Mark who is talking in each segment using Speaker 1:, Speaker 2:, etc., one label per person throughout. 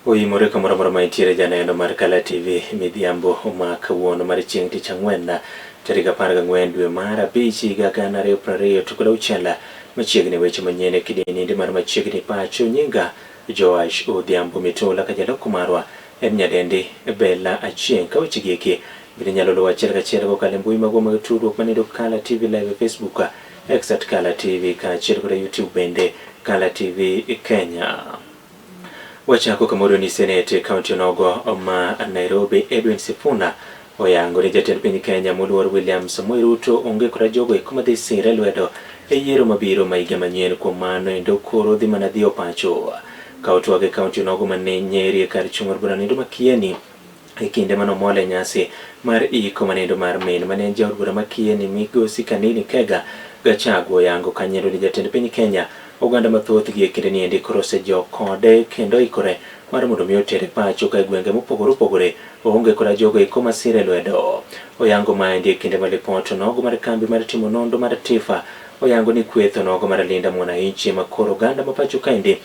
Speaker 1: Oimore kamoro amora ma intiere janeno mar Kala TV midhiambo ma kawuono mar chieng' tich ang'wen tarik 14 dwe mar 5 higa 2026 machiegni weche manyien e kidieninde mar machiegni pacho nyinga Joash Odhiambo Mitola ka jaloko marwa en nyadendi Bella Achieng' ka weche gi eki bende inyalo luwo achiel kachiel kokalo e mbui magwa mag tudruok manindo Kala TV Live e Facebook, X at Kala TV kaachiel koda YouTube bende Kala TV Kenya. Wachako kamoro ni Senate e kaunti onogo ma Nairobi Edwin Sifuna oyango ni jatend piny Kenya moluor William Samoei Ruto onge koda jogo eko madhi sire lwedo e yiero mabiro ma higa manyien kuom mano endo koro dhi mana dhiyo pacho. Ka otwag e kaunti onogo ma Nyeri e kar chung' od bura nindo ma Kieni e kinde mane omol e nyasi mar iko manindo mar min mane en jaod bura ma Kieni migosi Kanini Kega Gachagua oyango kanyendo ni jatend piny Kenya oganda mathoth gi e kinde ni endi koro osejok kode kendo oikore mar mondo mi otere pacho ka e gwenge mopogore opogore oonge koda jogo eko masire lwedo. Oyango maendi e kinde ma lipot onogo mar kambi mar timo nonro mar TIFA oyango ni kweth onogo mar Linda Mwananchi ma koro oganda ma pacho kaendi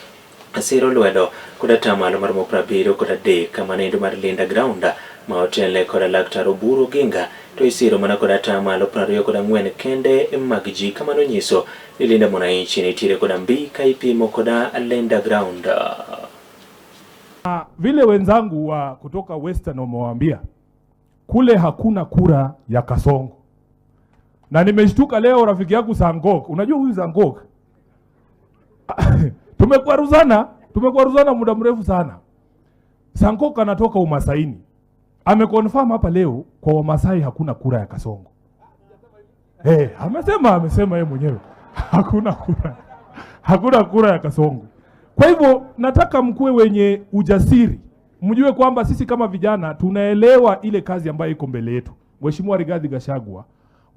Speaker 1: siro lwedo kod atamalo maromo 73 kamano mar Linda Ground ma otelne kod laktar Oburu Oginga to isiro mana kod atamalo 24 kende mag ji kamano nyiso ni Linda Mwananchi nitiere koda mbi ka ipimo koda Linda Ground.
Speaker 2: Vile wenzangu wa kutoka Western wamewaambia kule hakuna kura ya Kasongo, na nimeshtuka leo rafiki yangu Sangok, unajua huyu Sangok tumekwaruzana muda mrefu sana. Sangok anatoka Umasaini, ameconfirm hapa leo kwa Wamasai hakuna kura ya Kasongo. Hey, amesema yeye mwenyewe hakuna kura, hakuna kura ya Kasongo. Kwa hivyo nataka mkuwe wenye ujasiri, mjue kwamba sisi kama vijana tunaelewa ile kazi ambayo iko mbele yetu. Mheshimiwa Rigathi Gachagua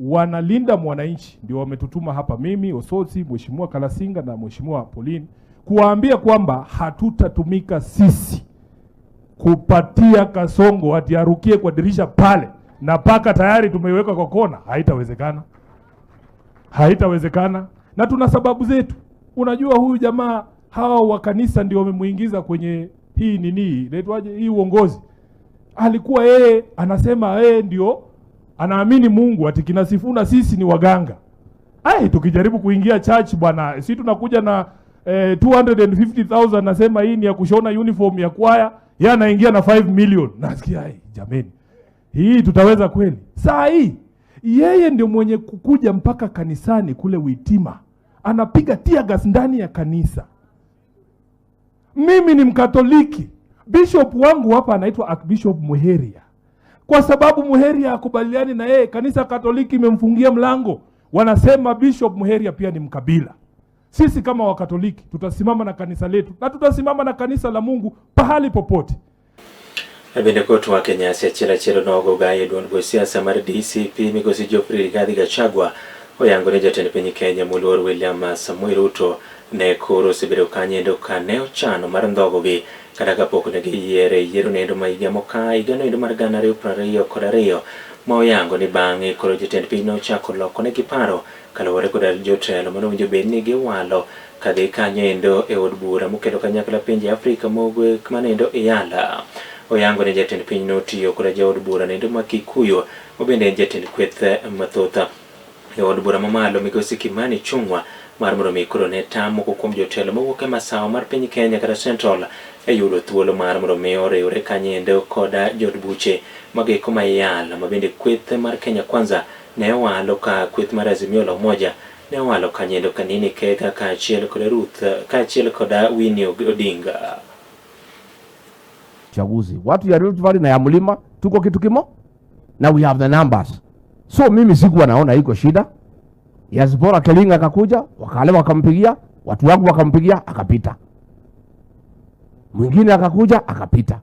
Speaker 2: wanalinda mwananchi, ndio wametutuma hapa, mimi Osotsi, Mheshimiwa Kalasinga na Mheshimiwa Pauline, kuwaambia kwamba hatutatumika sisi kupatia Kasongo ati arukie kwa dirisha pale na paka tayari tumeiweka kwa kona. Haitawezekana, haitawezekana, na tuna sababu zetu. Unajua huyu jamaa, hawa wa kanisa ndio wamemuingiza kwenye hii nini inaitwaje hii uongozi. Alikuwa yeye anasema yeye ndio anaamini Mungu, ati kina Sifuna sisi ni waganga. Ai, tukijaribu kuingia church bwana, si tunakuja na 250,000 nasema hii ni ya kushona uniform ya kwaya, yeye anaingia na 5 million. Nasikia ai, jameni, hii tutaweza kweli? Saa hii yeye ndio mwenye kukuja mpaka kanisani kule Witima, anapiga tear gas ndani ya kanisa. Mimi ni Mkatoliki, bishop wangu hapa anaitwa Archbishop Muheria. Kwa sababu Muheria hakubaliani na yeye, kanisa Katoliki imemfungia mlango. Wanasema Bishop Muheria pia ni mkabila. Sisi kama Wakatoliki tutasimama na kanisa letu na tutasimama na kanisa la Mungu pahali popote.
Speaker 1: Bende kotwak e nyasi achiel achiel onogo gaye e duond buch siasa mar DCP migosi Geoffrey Rigathi Gachagua oyango ni jatend piny Kenya moluor William Samoei Ruto ne koro osebedo kanyendo ka ne ochano mar ndhogogi kata kapok ne giyiere yiero nendo ma higa moka higa noendo mar 2022 ma oyango ni bang'e koro jatend piny nochako loko negi paro kaluwore koda jotelo mane owinjo bed ni giwalo kadhi kanyo endo e od bura mokelo kanyakla pinje Afrika ma Ugwe manendo Iyala. Oyango ni jatend piny notiyo koda jaod bura nendo ma Kikuyu ma bende en jatend kweth mathoth e od bura mamalo migosi Kimani Ichung'wa mar mondo mi koro ne tam moko kuom jotelo mawuok e masawa mar piny Kenya kata Central e yudo thuolo mar mondo mi oriwre kanyo endo koda jood buche mageko ma Iyala ma bende kweth mar Kenya Kwanza ne owalo ka kweth mar Azimio la Umoja ne owalo kanyo endo Kanini Kega kaachiel koda Ruth kaachiel koda Winnie Odinga.
Speaker 3: Chaguzi. Watu ya Rift Valley na ya mlima tuko kitu kimo na we have the numbers. So mimi sikuwa naona iko shida. Ya Zipporah Kelinga akakuja, wakale wakampigia, watu wangu wakampigia, akapita. Mwingine akakuja akapita.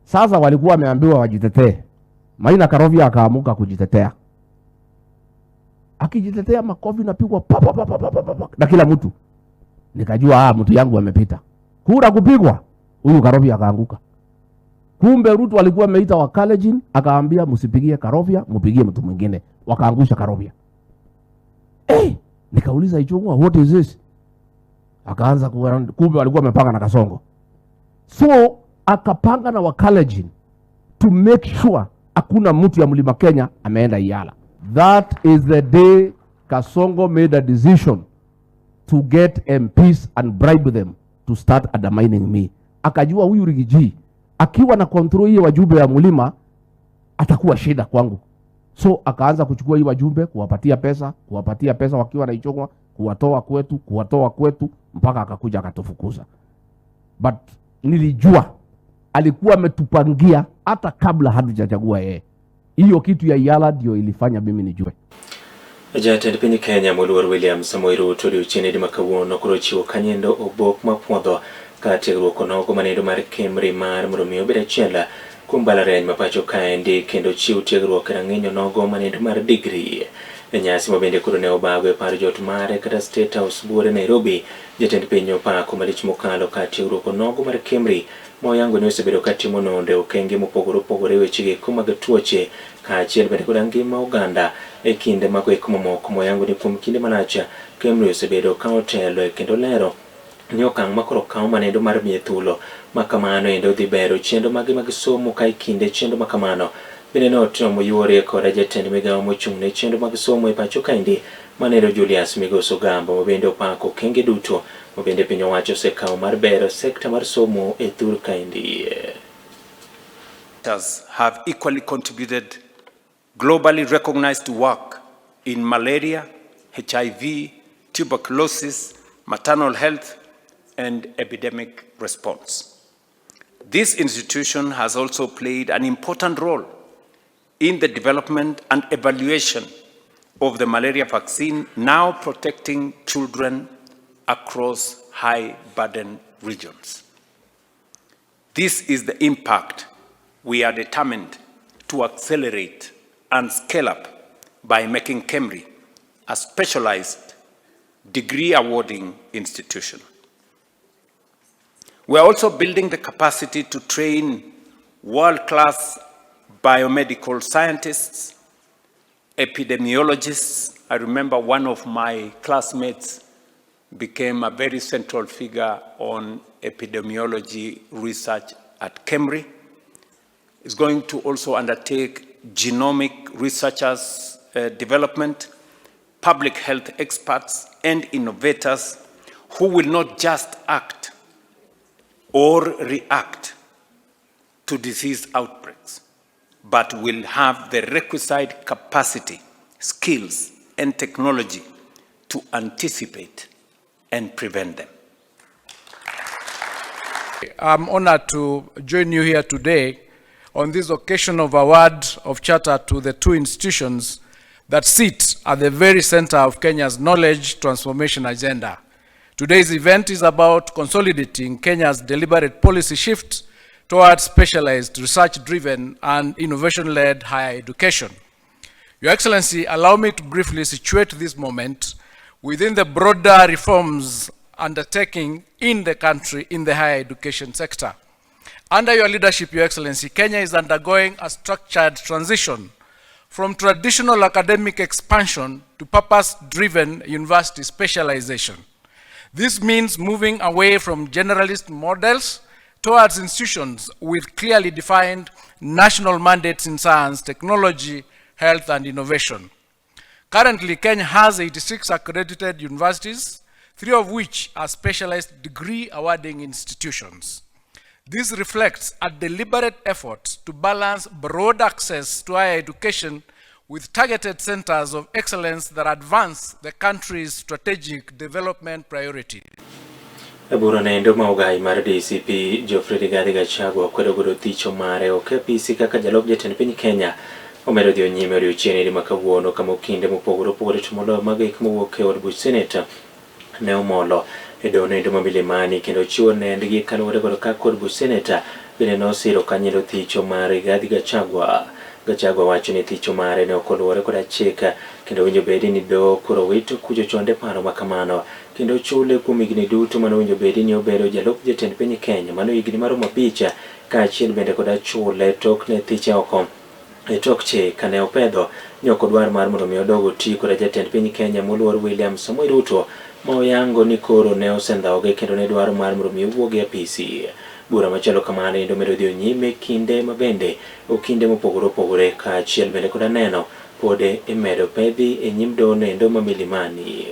Speaker 3: Sasa walikuwa wameambiwa wajitetee. Maina Karovia akaamuka kujitetea. Akijitetea makofi napigwa pa pa pa pa pa pa pa na kila mtu. Nikajua mtu yangu amepita. Kura kupigwa, huyu Karovia akaanguka. Kumbe Ruto alikuwa ameita wa Kalenjin akaambia msipigie Karovia, mpigie mtu mwingine. Wakaangusha Karovia. Nikauliza Ichung'wa, what is this? Akaanza kumbe walikuwa wamepanga na Kasongo. So Akapanga na Wakalenjin to make sure hakuna mtu ya Mlima Kenya ameenda EALA. That is the day Kasongo made a decision to get MPs and bribe them to start undermining me. Akajua huyu Riggy G akiwa na control hiyo wajumbe ya mlima atakuwa shida kwangu. So akaanza kuchukua hii wajumbe, kuwapatia pesa wakiwa na Ichung'wah, kuwatoa kwetu mpaka akakuja akatufukuza. But nilijua alikuwa ametupangia hata kabla hatujachagua yeye. Hiyo kitu ya EALA ndio ilifanya mimi nijue.
Speaker 1: Jatend piny Kenya moluor William Samoei Ruto odiochieng' ma kawuono koro ochiwo kanyendo obok mapuodho ka tiegruok onogo manendo mar KEMRI mar mondo mi obed achiel kuom mbalariany ma pacho kaendi kendo chiw tiegruok e rang'iny onogo manendo mar degree. E nyasi ma bende koro ne obago e par jot mare kata State House buore Nairobi, jatend piny opako malich mokalo ka tiegruok onogo mar KEMRI ma oyango ni osebedo ka timo nonro e okenge mopogore opogore e wechego eko mag tuoche kaachiel bende koda ngima oganda e kinde mago eko mamoko moyango ni kuom kinde malach KEMRI osebedo ka otelo kendo lero ni okang' ma koro okaw manendo mar miye thuolo ma kamano endo dhi bero chenro mage mag somo ka e kinde chenro ma kamano bende notimo yuore koda jatend migawo mochung' ne chenro mag somo e pacho kaendi maneno Julius Migos Ogamba ma bende opako okenge duto ma bende piny owacho osekawo mar bero sekta mar somo e thur kaendi.
Speaker 4: Have equally contributed globally recognized work in malaria, HIV, tuberculosis, maternal health, and epidemic response. This institution has also played an important role in the development and evaluation of the malaria vaccine, now protecting children across high burden regions. This is the impact we are determined to accelerate and scale up by making KEMRI a specialized degree awarding institution. We are also building the capacity to train world-class biomedical scientists, epidemiologists. I remember one of my classmates became a very central figure on epidemiology research at KEMRI. Is going to also undertake genomic researchers development, public health experts, and innovators who will not just act or react to disease outbreaks, but will have the requisite capacity, skills, and technology to anticipate and prevent them.
Speaker 5: I'm honored to join you here today on this occasion of award of charter to the two institutions that sit at the very center of Kenya's knowledge transformation agenda. Today's event is about consolidating Kenya's deliberate policy shift towards specialized, research-driven, and innovation-led higher education. Your Excellency, allow me to briefly situate this moment within the broader reforms undertaking in the country in the higher education sector. Under your leadership, Your Excellency, Kenya is undergoing a structured transition from traditional academic expansion to purpose-driven university specialization. This means moving away from generalist models towards institutions with clearly defined national mandates in science, technology, health, and innovation. Currently, Kenya has 86 accredited universities, 3 of which are specialized degree awarding institutions. This reflects a deliberate effort to balance broad access to higher education with targeted centers of excellence that advance the country's strategic development priorities.
Speaker 1: E bura noendo ma ogai mar DCP Geoffrey Rigathi Gachagua okwedo godo thicho mare ok e apisi kaka jalup jatend piny Kenya omedo dhi nyime odiochieng' ma kawuono kama okinde mopogore opogore to moloyo mago eko mowuok e od buch seneta ne omolo e doho noendo ma Milimani kendo chiwo nendgi kaluwore kod kaka od buch seneta bende nosiro kanyelo thicho mar Rigathi Gachagua. Gachagua wacho ni thicho mare ne ok oluwore koda chik kendo winjo bedi ni doho koro wito kucho chonde paro ma kamano kendo chule kuom higni duto mane owinjo bedi ni obedo jalup jatend piny Kenya mano higni maromo 5 kaachiel bende koda chule tok ne thiche oko e tok chik kane opedho ni ok odwar mar mondo mi odog oti koda jatend piny Kenya moluor William Samoei Ruto ma oyango ni koro ne osendhoge kendo ne dwaro mar mondo mi owuog e apisi. Bura machalo kamano endo medo dhi nyime kinde ma bende okinde mopogore opogore kaachiel bende koda neno pod imedo pedhi e nyim doho endo ma Milimani.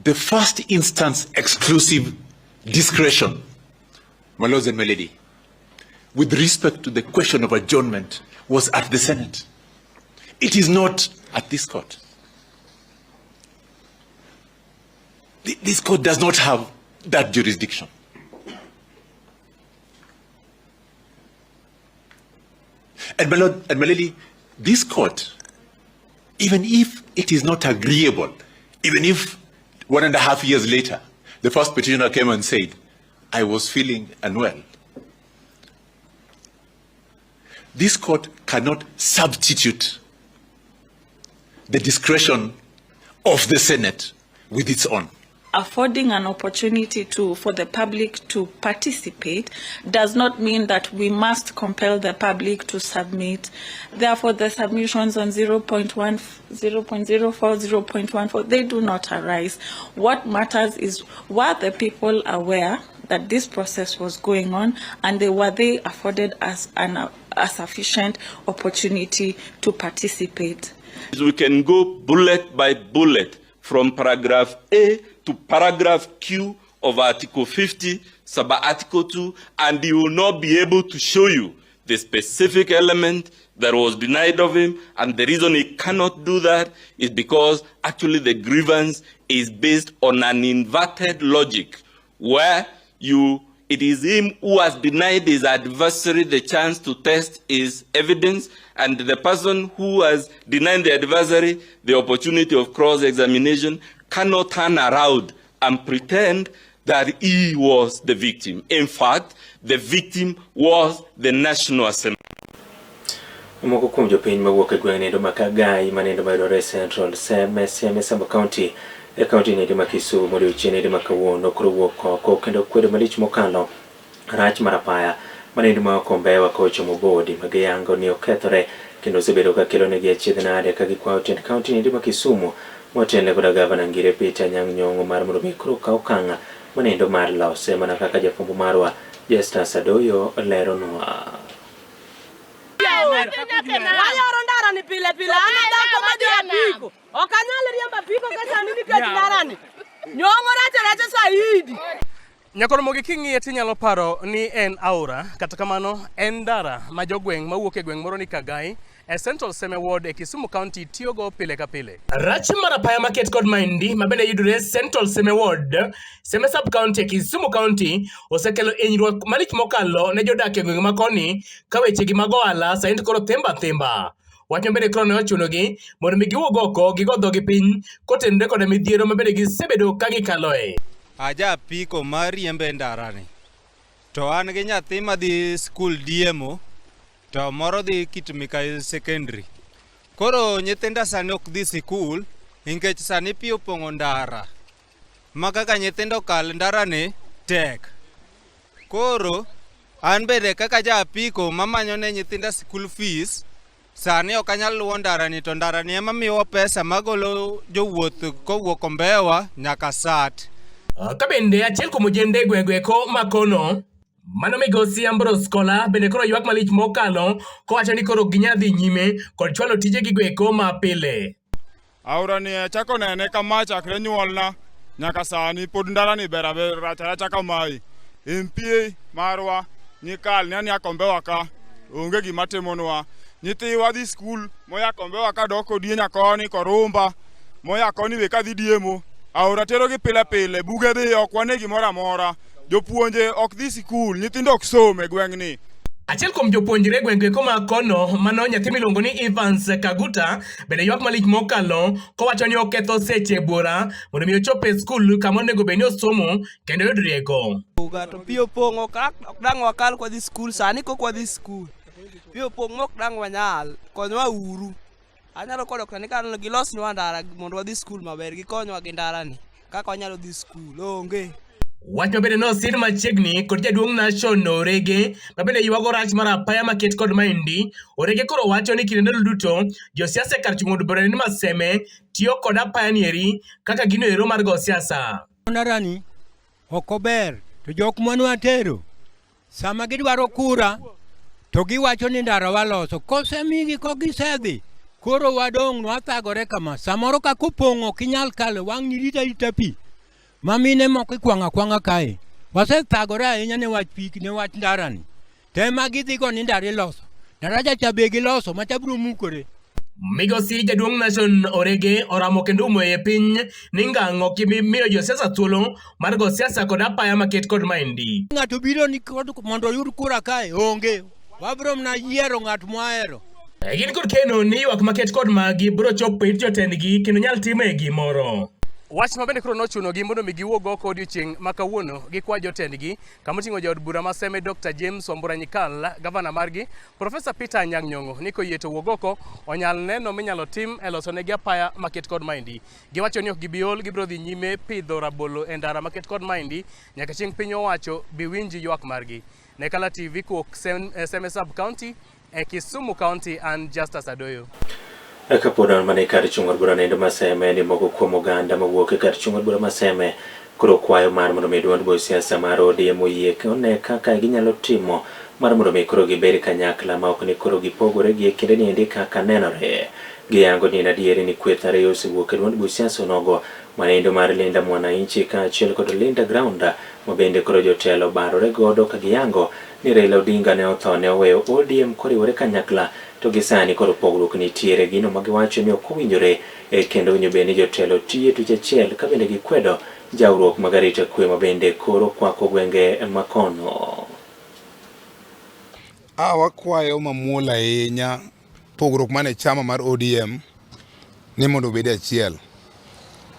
Speaker 6: The first instance exclusive discretion, my lords and my lady, with respect to the question of adjournment was at the Senate. It is not at this court. This court does not have that jurisdiction. And my lord and my lady, this court, even if it is not agreeable, even if 1.5 years later, the first petitioner came and said, I was feeling unwell. This court cannot substitute the discretion of the Senate with its own.
Speaker 7: Affording an opportunity for the public to participate does not mean that we must compel the public to submit. Therefore, the submissions on 0.1, 0.04, 0.14, they do not arise. What matters is, were the people aware that this process was going on, and were they afforded as a sufficient opportunity to participate?
Speaker 8: We can go bullet by bullet from paragraph A to paragraph Q of Article 50, sub-article 2, and he will not be able to show you the specific element that was denied of him. And the reason he cannot do that is because actually the grievance is based on an inverted logic where it is him who has denied his adversary the chance to test his evidence, and the person who has denied the adversary the opportunity of cross-examination cannot turn around and pretend that he was the victim. In fact, the victim was the National Assembly.
Speaker 1: Moko kuom jopiny mawuok e gweng' nendo ma Kagai manendo mayudore Central Seme Seme Samba County e kaunti nendo ma Kisumu odiochieng' nendo ma kawuono koro wuok oko kendo kwedo malich mokalo rach mar apaya manendo ma Kombewa kochomo Bodi ma giyango ni okethore kendo osebedo ka kelo negi achiedh nade ka gikwayo tend kaunti nendo ma Kisumu motelne koda gavana Ngire Peter Anyang' Nyong'o mar mondo mi koro okaw okang' manendo mar lose mana kaka jafwambo marwa Justus Adoyo leronwa.
Speaker 9: Wayoro ndarani pile pile, an adhako madhi apiko. Ok anyal riembo apiko ka sani nikech ndarani. Nyong'o rach aracha saidi.
Speaker 10: Nyakoromogi king'iye tinyalo paro ni en aora, kata kamano en ndara ma jogweng' mawuok e gweng' moro ni Kagai e Central Seme Ward e Kisumu County tiyogo pile ka pile. Rach mar apaya maket kod Maindi ma bende yudore Central Seme Ward, Seme Sub County e Kisumu County osekelo hinyruok malich mokalo ne jodak e gweng' ma koni ka wechegi mag ohala sani to koro thimba thimba. Wach ma bende koro ne ochunogi mondo mi giwuog oko gigo dhogi piny kotenore koda midhiero ma bende gisebedo ka gikaloe.
Speaker 11: Aja apiko mar riembe ndarani to an gi nyathi madhi skul diemo to moro dhi Kitmika Secondary. Koro nyithinda sani ok dhi sikul nikech sani pi opong'o ndara ma kaka nyithindo kal ndarani tek. Koro an bende kaka ja apiko mamanyo ne nyithinda school fees sani ok anyal luwo ndarani to ndarani ema miyowa pesa magolo jowuoth kowuok Kombewa nyaka Sat.
Speaker 10: Ka bende achiel kuom ojende gwenge eko makono mano migosi Ambrose Kola bende koro ywak malich mokalo kowacho ni koro ginya dhi nyime kod chwalo tijegi eko ma pile.
Speaker 12: Aora ni achako nene kama chakre nyuolna nyaka sani pod ndarani ber aber rach aracha kamae. MP marwa nyikal ni ania Kombewa ka onge gima timonwa. Nyithiwa dhi skul moya Kombewa ka dok Odienya koni Korumba moya koni be kadhi diemo. Aora terogi pile pile, buge dhi ok wane gimoro amora. Jopuonje ok dhi sikul, nyithindo ok som e gweng'ni.
Speaker 10: Achiel kuom jopuonjre gwenge koma kono mano nyathi miluongo ni Evans Kaguta bende ywak malich mokalo kowacho ni oketho seche buora mondo mi ochop e skul kama onego bed ni osomo kendo oyud rieko.
Speaker 13: To pi opong' ok dang' wakal kwadhi skul sani kok wadhi skul. Pi opong' mok dang' wanyal, konywa uru. Anyalo kodok sani ka gilosnwa ndara mondo wadhi skul maber, gikonywa gi ndarani kaka wanyalo dhi skul, onge.
Speaker 10: Wach mabende nosir machiegni kod jaduong' Nashon Orege mabende ywago rach mar apaya maket kod Maindi. Orege koro wacho ni kinde ndalo duto josiasa e kar chung' od bura ni Maseme tiyo kod apaya nieri kaka gino ero mar go siasa.
Speaker 14: Ndarani ok ober. To jok mwanwatero sama gidwaro kura to giwacho ni ndara waloso, kosemigi ko gisedhi koro wadong' nwathagore kama. Samoro kaka opong' ok inyal kalo, wang'ni rita rita pi ma mine moko ikwang'o akwang'a kae. Wasethagore ahinya ne wach pi, ne wach ndarani. To ema gidhigo ni ndara iloso. Daraja cha be giloso macha biro mukore.
Speaker 10: Migosi jaduong' Nation Orege oramo kendo umo e piny ni ngang' ok gibi miyo josiasa thuolo mar go siasa kod apaya maket kod maendi.
Speaker 14: Ng'ato biro ni kod mondo oyud kura kae onge. Wabiro mana yiero ng'at mwahero.
Speaker 10: Gin kod keno ni ywak maket kod magi biro chopo ir jotendgi kendo nyal time gimoro. Wach ma bende koro nochunogi mondo mi giwuog oko odiochieng' ma kawuono gikwa jotendgi kama oting'o jaod bura ma Seme Dr. James Wambura Nyikal, gavana margi Profesa Peter Anyang' Nyong'o ni koyie to wuog oko onyal neno minyalo tim e loso negi apaya maket kod maendi. Giwacho ni ok gibi ol, gibiro dhi nyime pidho rabolo e ndara maket kod maendi nyaka chieng' piny owacho bi winj ywak margi. Ne Kala TV kowuok Seme Sub County e Kisumu County an Justus Adoyo.
Speaker 1: Kapod wan mana e kar chung' od bura nendo ma Seme ni moko kuom oganda mawuok e kar chung' od bura ma Seme koro kwayo mar mondo mi duond buch siasa mar ODM oyie one kaka ginyalo timo mar mondo mi koro gibed kanyakla ma ok ni koro gipogore gi e kinde ni endi kaka nenore. Giyango ni en adieri ni kweth ariyo osewuok e duond buch siasa onogo manendo mar Linda Mwananchi kaachiel kod Linda Ground ma bende koro jotelo barore godo ka giyango ni Raila Odinga ne otho ne oweyo ODM koriwore kanyakla to gi sani koro pogruok nitiere gino ma giwacho ni ok owinjore e kendo owinjo bed ni jotelo tiyo e tich achiel ka bende gikwedo jawruok mag arita kwe ma bende koro kwako gwenge makono.
Speaker 15: Wakwayo mamuol ahinya pogruok mane chama mar ODM ni mondo obed achiel.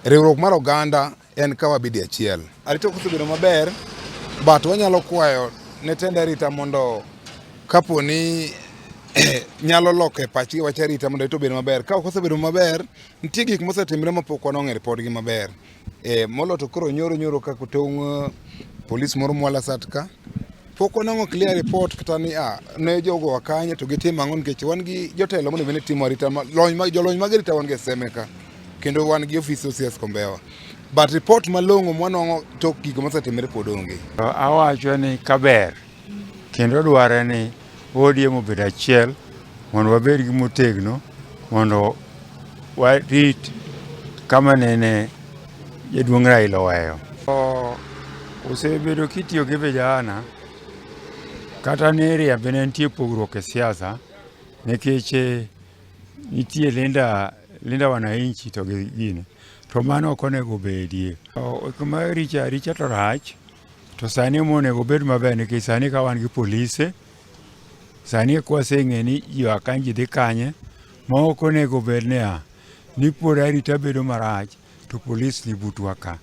Speaker 15: Riwruok mar oganda en ka wabedo achiel. Arita ok osebedo maber, but wanyalo kwayo ne tend arita mondo kapo ni nyalo loko e pachgi wach arita mondo arita obed maber. Ka ok osebedo maber, nitie gik mosetimre mapok wanwang'o e ripodgi maber. Molo to koro nyoro nyoro kaka otong' polis moro Mwala Sat ka, pok wanwang'o clear report kata ni ne jogo wa kanye to gitimo ang'o nikech wan gi jotelo monego bed ni timo arita jolony mag arita wan go e Seme ka kendo wan gi ofis OCS Kombewa. But report malong'o mwanwang'o tok gigo mosetimre pod onge.
Speaker 16: Awacho ni kaber kendo dware ni ODM obed achiel mondo wabed gi motegno mondo warit kama nene jaduong' Raila oweyo. Osebedo kitiyo gi vijana kata ni riembe ne nitie pogruok e siasa nikech nitie Linda Wananchi to gi gini to mano ok onego bedie. Kuma richa richa to rach to sani monego obed maber nikech sani ka wan gi polise sani kwaseng'e ni ji oa kanye ji dhi kanye ma ok onego bed niya ni pod arita bedo marach to polis ni butwa ka.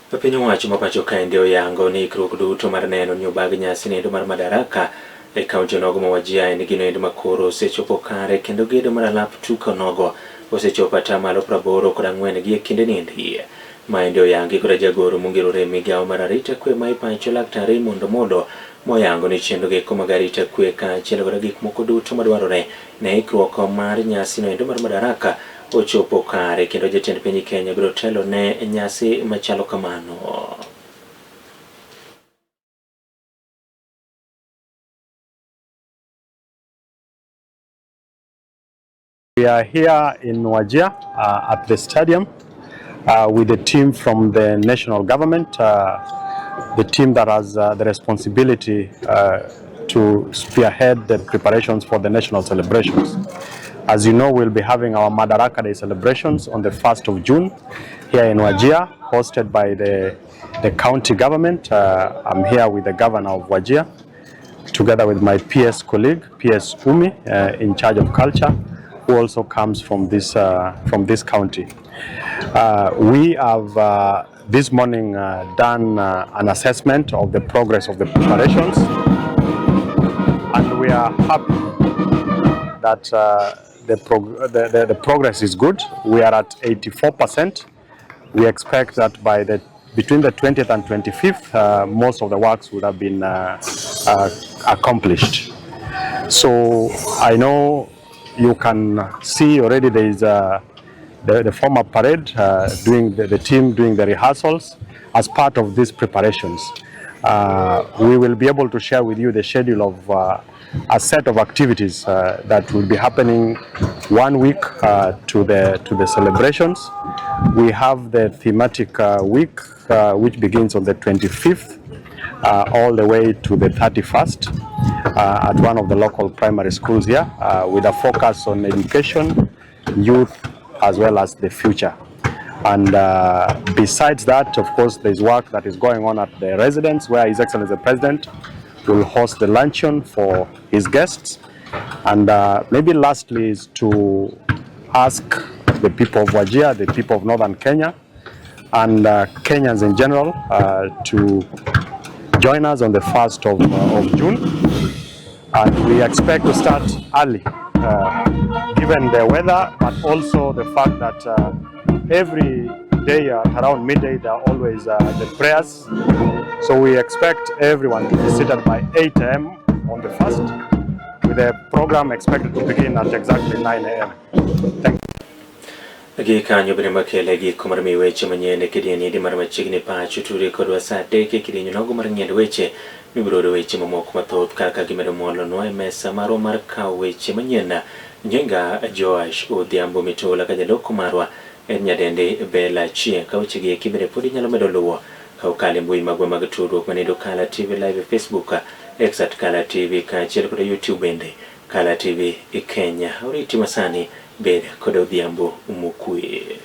Speaker 1: Piny owacho ma pacho kaendi oyango ni ikruok duto mar neno ni obag nyasi nendo mar Madaraka e kaunti onogo ma Wajir en gino endo ma koro osechopo kare kendo gedo mar alap tuke onogo osechopo atamalo 84 gi e kinde niendi. Maendi oyangi kod jagoro mongirore e migawo mar arita kwe ma e pacho Laktar Raymond Omolo moyango ni chenro geko mag arita kwe kaachiel kod gik moko duto madwarore ne ikruok mar nyasi no endo mar Madaraka ochopo kare kendo jatend piny Kenya biro telo ne nyasi machalo kamano.
Speaker 17: We are here in Wajir at the stadium with the team from the national government, the team that has the responsibility to spearhead the preparations for the national celebrations. As you know, we'll be having our Madaraka Day celebrations on the 1st of June here in Wajir, hosted by the county government. I'm here with the governor of Wajir, together with my PS colleague, PS Umi, in charge of culture, who also comes from this county. We have this morning done an assessment of the progress of the preparations, and we are happy that the progress is good. We are at 84%. We expect that by between the 20th and 25th, most of the works would have been accomplished. So I know you can see already there is the former parade doing the team doing the rehearsals as part of these preparations. We will be able to share with you the schedule of a set of activities that will be happening one week to the celebrations. We have the thematic week, which begins on the 25th all the way to the 31st at one of the local primary schools here, with a focus on education, youth, as well as the future. And besides that, of course, there's work that is going on at the residence where His Excellency the President will host the luncheon for his guests. And maybe lastly is to ask the people of Wajir, the people of Northern Kenya, and Kenyans in general to join us on the 1st of June. And we expect to start early, given the weather, but also the fact that every day around midday there are always the prayers. So we expect everyone to be seated by 8 a.m. on the 1st, with the program expected to begin at exactly 9 a.m. Thank you.
Speaker 1: Gi kanyo bende makele giko mar miyo weche manyien e kidieny mar machiegni pacho tudri kodwa saa adek e kidieny nogo mar ng'iendo weche mibiro yudo weche mamoko mathoth kaka gimedo molonwa e mesa marwa mar kawo weche manyien. Nyenga Joash Odhiambo Mitola ka jaloko marwa en nyadendi Bella Chieng'. Ka weche gi eki bende pod inyalo medo luwo ka okalo e mbui magwa mag tudruok manindo Kala TV Live e Facebook, X at Kala TV kaachiel kod YouTube bende Kala TV e Kenya. Oriti masani bed kod odhiambo mokwe.